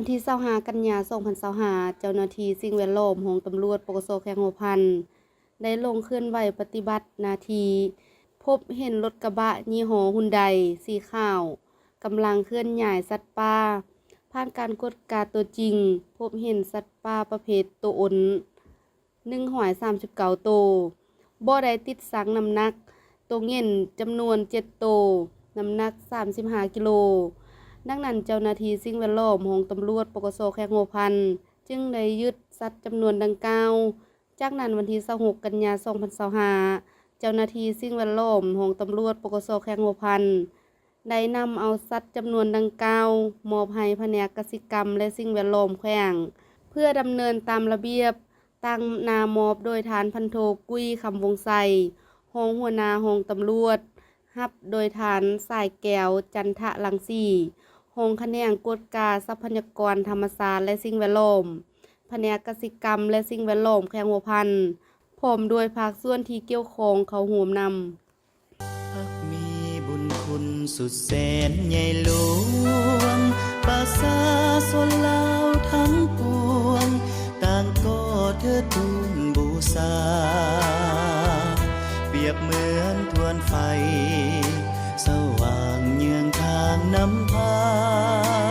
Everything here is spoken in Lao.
ວັນທີຊາວຫ້າ ກັນຍາ ສອງພັນຊາວຫ້າ ເຈົ້າໜ້າທີ່ສິ່ງແວດລ້ອມ ຫ້ອງຕຳຫຼວດ ປກສ ແຂວງຫົວພັນ ໄດ້ລົງເຄື່ອນໄຫວປະຕິບັດໜ້າທີ່ ພົບເຫັນລົດກະບະຍີ່ຫໍ້ຮຸນໄດ ສີຂາວ ກຳລັງເຄື່ອນຍ້າຍສັດປ່າ. ຜ່ານການກວດກາຕົວຈິງ, ພົບເຫັນສັດປ່າປະເພດໂຕອົນ ໜຶ່ງຮ້ອຍສາມສິບເກົ້າໂຕ, ບໍ່ໄດ້ຕິດຊັ່ງນ້ຳໜັກໂຕເຫງັນຈຳນວນເຈັດໂຕ, ນ້ຳໜັກສາມສິບຫ້າກິໂລ. ດັ່ງນັ້ນ, ເຈົ້າໜ້າທີ່ສິ່ງແວດລ້ອມ ຫ້ອງຕຳຫຼວດ ປກສ ແຂວງຫົວພັນ ຈຶ່ງໄດ້ຍຶດສັດຈຳນວນດັ່ງກ່າວ. ຈາກນັ້ນ, ວັນທີຊາວຫົກ ກັນຍາ ສອງພັນຊາວຫ້າ ເຈົ້າໜ້າທີ່ສິ່ງແວດລ້ອມ ຫ້ອງຕຳຫຼວດ ປກສ ແຂວງຫົວພັນ ໄດ້ນຳເອົາສັດຈຳນວນດັ່ງກ່າວ ມອບໃຫ້ພະແນກກະສິກຳ ແລະ ສິ່ງແວດລ້ອມແຂວງ ເພື່ອດຳເນີນຕາມລະບຽບ. ຕາງໜ້າມອບໂດຍທ່ານພັນໂທ ກຸ້ຍ ຄຳວົງໄຊ, ຮອງຫົວໜ້າຫ້ອງຕຳຫຼວດ, ຮັບໂດຍທ່ານ ສາຍແກ້ວ ຈັນທະລັງສີ, ຮອງຂະແໜງກວດກາຊັບພະຍາກອນທຳມະຊາດ ແລະ ສິ່ງແວດລ້ອມ, ພະແນກກະສິກຳ ແລະ ສິ່ງແວດລ້ອມແຂວງຫົວພັນ, ພ້ອມດ້ວຍພາກສ່ວນທີ່ກ່ຽວຂ້ອງເຂົ້າຮ່ວມນຳ. ພັກມີບຸນຄຸນສຸດແສນໃຫຍ່ຫຼວງ, ປະຊາຊົນລາວທັງປວງ ຕ່າງກໍເທີດທູນບູຊາ, ປຽບເໝືອນທວນໄຟ ສະຫວ່າງເຍືອງທາງນຳພາ.